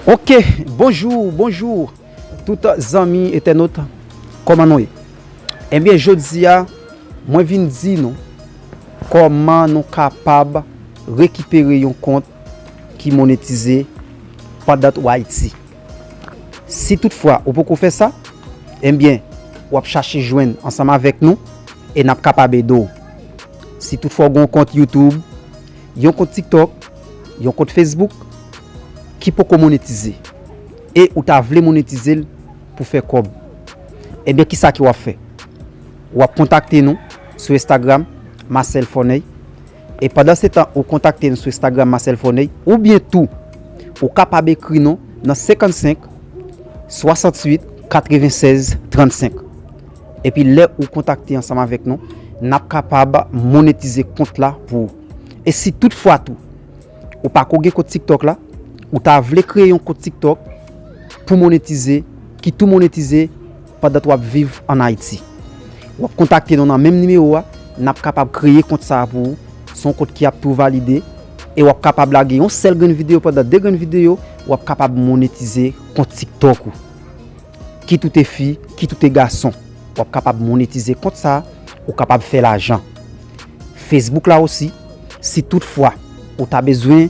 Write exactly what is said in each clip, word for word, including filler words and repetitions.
Ok, bonjou, bonjou tout zanmi entènot, kòman nou ye? Ebyen, jodi a, mwen vin di nou kòman nou kapab rekipere yon kont ki monetize pandan w Ayiti. Si toutfwa ou poko fè sa, ebyen, w ap chache jwenn ansanm avèk nou e n ap kapab ede w. Si toutfwa w gen yon kont YouTube, yon kont TikTok, yon kont Facebook ki poko monetize e ou ta vle monetize l pou fè kòb, ebyen, kisa ke w ap fè? W ap kontakte nou sou Instagram, Marcel Forney. E pandan se tan ou kontakte nou sou Instagram, Marcel Forney, oubyen tou, ou kapab ekri nou nan senkannsenk, swasanntuit, katrevennsèz, trannsenk. Epi lè ou kontakte ansanm avèk nou, n ap kapab monetize kont la pou ou. E si toutfwa tou, ou pako gen kont TikTok la, ou ta vle kreye yon kont TikTok pou monetize, ki tou monetize pandan w ap viv ann Ayiti. W ap kontakte nou nan menm nimewo a, n ap kapab kreye kont sa a pou ou. Se yon kont ki ap tou valide e w ap kapab lage yon sèl grenn videyo pandan de grenn videyo, w ap kapab monetize kont TikTok ou. Kit ou te fi, kit ou te gason, w ap kapab monetize kont sa a, ou kapab fè lajan. Facebook la osi, si toutfwa ou ta bezwen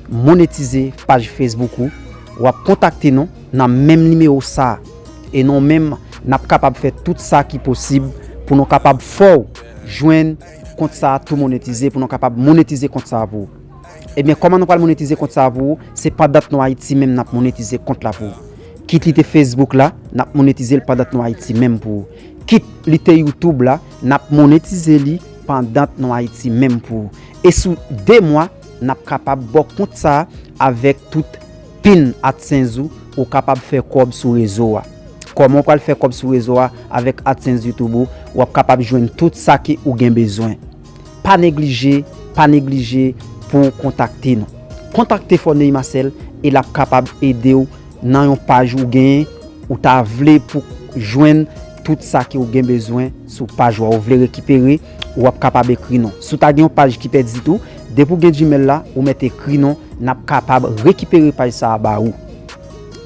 monetize paj Facebook ou, w ap kontakte nou nan menm nimewo sa a. E nou menm, n ap kapab fè tout sa ki posib pou nou kapab fè w jwenn kont sa a tou monetize, pou nou kapab monetize kont sa a pou ou. Ebyen, kòman nou pral monetize kont sa a pou ou? Se pandan nou Ayiti menm n ap monetize kont la pou ou. Kit li te Facebook la, n ap monetize l pandan nou Ayiti menm pou ou. Kit li te YouTube la, n ap monetize li pandan nou Ayiti menm pou ou. E sou de mwa, n ap kapab ba w kont sa a avèk tout pin AdSense ou, ou kapab fè kòb sou rezo a. Kòman w pral fè kòb sou rezo a avèk AdSense YouTube ou? W ap kapab jwenn tout sa ke ou gen bezwen. Pa neglije, pa neglije pou w kontakte nou. Kontakte Forney Marcel e l ap kapab ede w nan yon paj ou genyen, ou ta vle pou jwenn tout sa ke ou gen bezwen sou paj ou a, ou vle rekipere, w ap kapab ekri nou. Si w ta gen yon paj ki pèdi tou, depi w gen Gmail la, ou mèt ekri nou, n ap kapab rekipere paj sa a ba ou.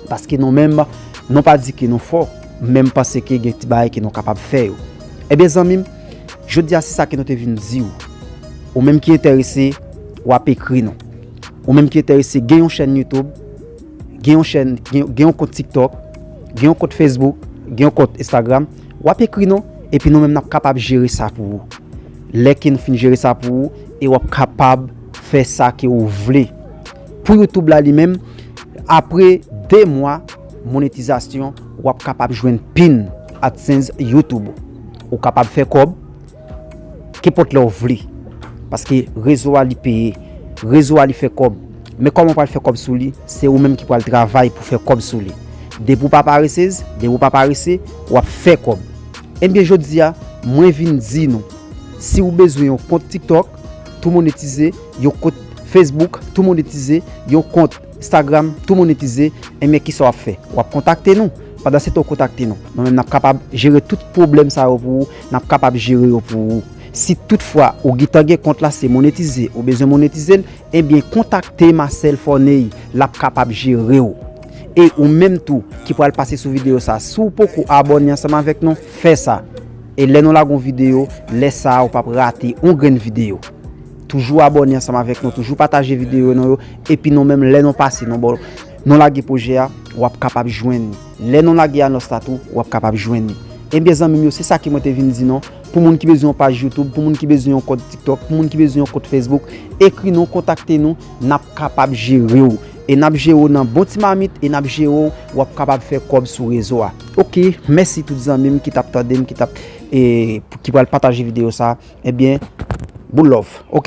Paske nou menm, nou pa di ke nou fò, men m panse ke gen ti bagay ke nou kapab fè yo. Ebyen, zanmi m, jodi a se sa ke nou te vin di w. Ou menm ki enterese, w ap ekri nou. Ou menm ki enterese, gen yon chèn YouTube, gen yon chèn, gen, gen yon kont TikTok, gen yon kont Facebook, gen yon kont Instagram, w ap ekri nou, epi nou menm n ap kapab jere sa pou ou. Lè ke n fin jere sa pou ou, e w ap kapab fè sa ke ou vle. Pou YouTube la li menm, apre de mwa monetizasyon, w ap kapab jwenn pin AdSense YouTube. Ou kapab fè kòb, kenpòt lè w vle. Paske rezo a li peye, rezo a li fè kòb. Men kòman w pral fè kòb sou li, se ou menm ki pral travay pou fè kòb sou li. Depi w pa parese, depi w pa parese, w ap fè kòb. Ebyen, jodi a, mwen vin di nou, si w bezwen yon kont TikTok, tou monetize, yon kont Facebook, tou monetize, yon kont Instagram, tou monetize, ebyen, kisa w ap fè? W ap kontakte nou. Pandan se tan w kontakte nou, nou menm n ap kapab jere tout pwoblèm sa yo pou ou, n ap kapab jere yo pou ou. Si toutfwa ou gentan gen kont la, se monetize, ou bezwen monetize l, ebyen, kontakte Marcel Forney, l ap kapab jere w. E ou menm tou ki pral pase sou videyo sa, si w poko abòne ansanm avèk nou, fè sa. E lè nou lage yon videyo, lè sa a ou p ap rate yon grenn videyo. Toujou abòne ansanm avèk nou, toujou pataje videyo nou yo, epi nou menm lè nou pase, nou ba w, nou lage pwojè a, w ap kapab jwenn li. Lè nou lage anons la tou, w ap kapab jwenn li. Ebyen, zanmi m yo, se sa ke mwen te vin di nou. Pou moun ki bezwen yon paj YouTube, pou moun ki bezwen yon kont TikTok, pou moun ki bezwen yon kont Facebook, ekri nou, kontakte nou, n ap kapab jere w. E n ap jere w nan bon ti mamit, e n ap jere w, w ap kapab fè kòb sou rezo a. Ok, mèsi tout zanmi m ki t ap tande m, ki t ap, e, ki pral pataje videyo sa. Ebyen, boul love. Ok.